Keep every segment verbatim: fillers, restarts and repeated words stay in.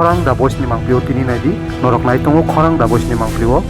Khorang da boys ni mangpli o tini nai di, norok nai tongo khorang da boys ni mangpli o.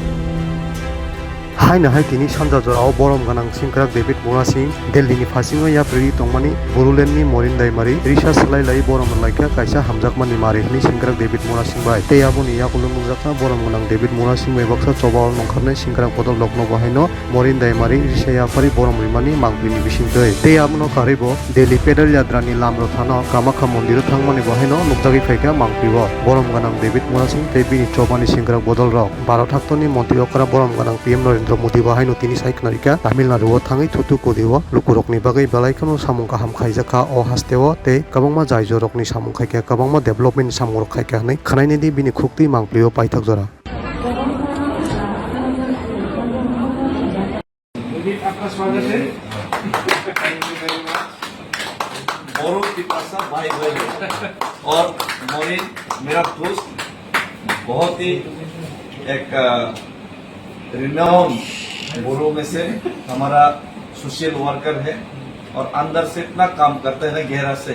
Haino hai tini sanja jora o borom gwnang sengkrak David Murasing Delhi ni phasingo yaprwi tongmani Boruland ni Morin Daimari risa swlai lai borom rwlaikha kaisa hamjakmani mari hwnwi sengkrak David Murasing bai. Tei aboni yakulo nukjakha borom gwnang David Murasing bai baksa choba o nongkhornai sengkrak bodol rokno bo haino Morin Daimari risa yaphari borom rimani mangpli ni bisingtwi. Tei abono karwi bo Delhi pedal yatra ni lam rwthano Kamakha mondir o thangmani bo haino nukjagwi phaikha mangpli o. Borom gwnang David Murasing tei bini choba ni sengkrak bodol rok. Bharat haktorni montri okra borom gwnang P M Narendra Modi bo haino tini sai khwnarikha Tamil Nadu o thangwi Thoothukudi o lukurokni bagwi belai kheno samung kaham khaijakha o hasteo tei kwbangma jai jorokni samung khaikha, kwbangma development ni samungrok khaikha hwnwi khwnainidi bini khuktwi mangpli o paithak jora. Vineet, आपका स्वागत है। Thank you very much. बोरो पिपासा भाई भाई है। और मोरिन मेरा दोस्त, बहुत ही एक, अ, renowned बोरो में से हमारा सोशल वर्कर है और अंदर से इतना काम करता है ना गहरा से,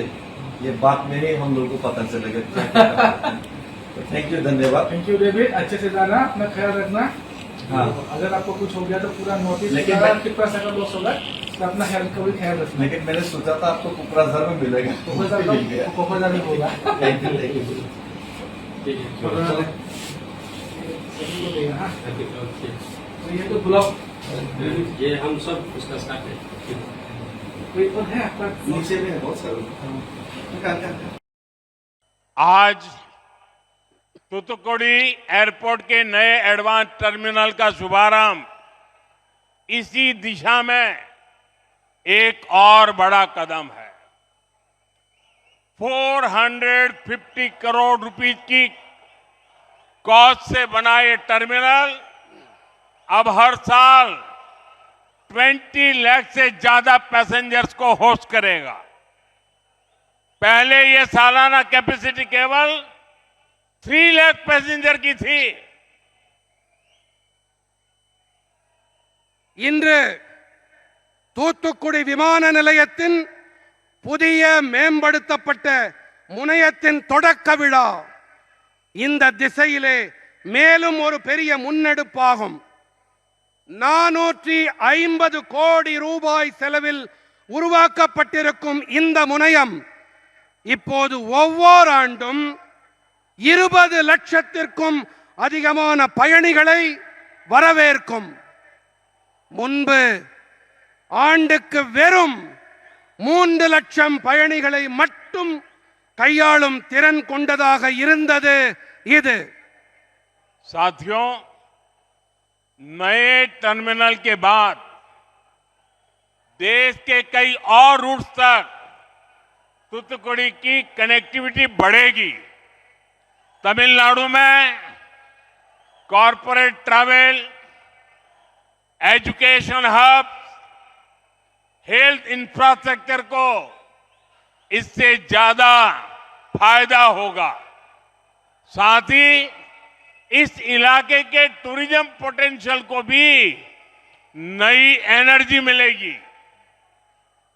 ये बाद में ही हम लोग को पता चलेगा। तो thank you, धन्यवाद। Thank you, David. अच्छे से जाना, अपना ख्याल रखना। हाँ। अगर आपको कुछ हो गया तो पूरा नॉर्थ ईस्ट लेकिन का मैं कितना सा का लॉस होगा, तो अपना हेल्थ का भी ख्याल रखना। लेकिन मैंने सोचा था आपको कोकराझार में मिलेगा। कोकराझार का, ठीक है। कोकराझार में होगा। Thank you, thank you। ठीक है। और चलो। सभी को देगा, हाँ। ओके। तो ये तो ब्लॉक। ये हम सब उसका स्टाफ है। कोई और है आपका? नीचे में है बहुत सारे। हाँ। निकाल, निकाल, निकाल। आज तूतुकुड़ी एयरपोर्ट के नए एडवांस टर्मिनल का शुभारंभ इसी दिशा में एक और बड़ा कदम है। फ़ोर हंड्रेड फ़िफ़्टी करोड़ रुपीज की कॉस्ट से बना ये टर्मिनल अब हर साल ट्वेंटी लाख से ज्यादा पैसेंजर्स को होस्ट करेगा। पहले ये सालाना कैपेसिटी केवल थ्री लाख पैसेंजर की थी। இன்று தூத்துக்குடி விமான நிலையத்தின் புதிய மேம்படுத்தப்பட்ட முனையத்தின் தொடக்க விழா இந்த திசையிலே மேலும் ஒரு பெரிய முன்னெடுப்பாகும். நானூற்றி ஐம்பது கோடி ரூபாய் செலவில் உருவாக்கப்பட்டிருக்கும் இந்த முனையம் இப்போது ஒவ்வொரு ஆண்டும் இருபது லட்சத்திற்கும் அதிகமான பயணிகளை வரவேற்கும். முன்பு ஆண்டுக்கு வெறும் மூன்று லட்சம் பயணிகளை மட்டும் கையாளும் திறன் கொண்டதாக இருந்தது இது. साथियों, नए टर्मिनल के बाद देश के कई और रूट्स तक तूतुकुड़ी की कनेक्टिविटी बढ़ेगी। तमिलनाडु में corporate travel, education hub, health infrastructure को इससे ज्यादा फायदा होगा। साथ ही इस इलाके के टूरिज्म पोटेंशियल को भी नई एनर्जी मिलेगी।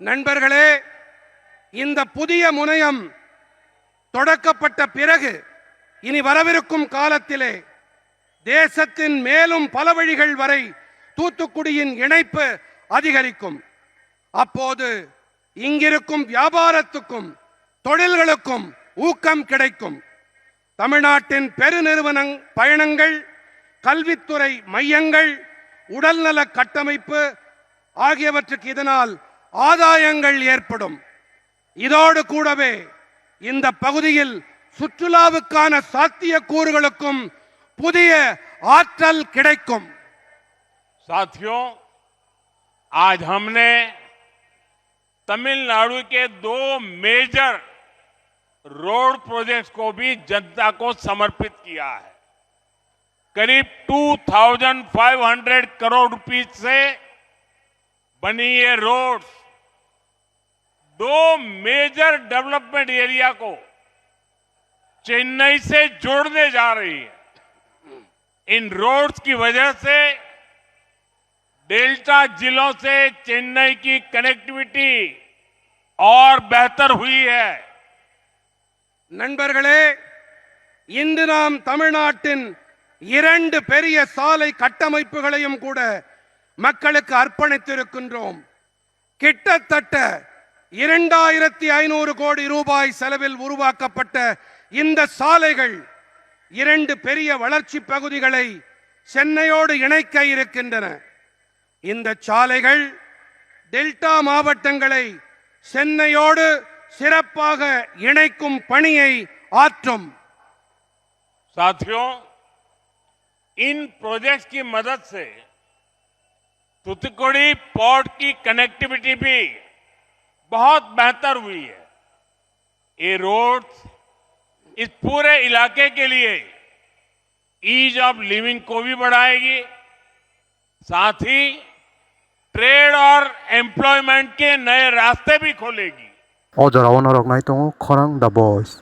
நண்பர்களே, இந்த புதிய முனையம் தொடங்கப்பட்ட பிறகு இனி வரவிருக்கும் காலத்திலே தேசத்தின் மேலும் பல வழிகள் வரை தூத்துக்குடியின் இணைப்பு அதிகரிக்கும். அப்போது இங்கிருக்கும் வியாபாரத்துக்கும் தொழில்களுக்கும் ஊக்கம் கிடைக்கும். தமிழ்நாட்டின் பெருநிறுவனங்-, பயணங்கள், கல்வித்துறை மையங்கள், உடல்நல கட்டமைப்பு ஆகியவற்றுக்கு இதனால் ஆதாயங்கள் ஏற்படும். இதோடு கூடவே இந்த பகுதியில் சுற்றுலாவுக்கான சாத்தியக்கூறுகளுக்கும் புதிய ஆற்றல் கிடைக்கும். साथियों, आज हमने तमिलनाडु के दो मेजर रोड प्रोजेक्ट्स को भी जनता को समर्पित किया है। करीब two thousand five hundred crore rupees से बनी ये रोड्स दो मेजर डेवलपमेंट एरिया को चेन्नई से जोड़ने जा रही है। इन रोड्स की वजह से डेल्टा जिलों से चेन्नई की कनेक्टिविटी और बेहतर हुई है। நண்பர்களே, இன்று நாம் தமிழ்நாட்டின் இரண்டு பெரிய சாலை கட்டமைப்புகளையும் கூட மக்களுக்கு அர்ப்பணித்திருக்கின்றோம். கிட்டத்தட்ட இரண்டாயிரத்தி ஐநூறு கோடி ரூபாய் செலவில் உருவாக்கப்பட்ட இந்த சாலைகள், இரண்டு பெரிய வளர்ச்சி பகுதிகளை சென்னையோடு இணைக்க இருக்கின்றன. இந்த சாலைகள் டெல்டா மாவட்டங்களை சென்னையோடு சிறப்பாக இணைக்கும் பணியை ஆற்றும். साथियों, इन प्रोजेक्ट्स की मदद से तूतुकुड़ी पोर्ट की कनेक्टिविटी भी बहुत बेहतर हुई है। ये रोड्स इस पूरे इलाके के लिए ईज ऑफ लिविंग को भी बढ़ाएगी, साथ ही ट्रेड और एम्प्लॉयमेंट के नए रास्ते भी खोलेगी। O jorao norok nai tongo Khorang The Voice.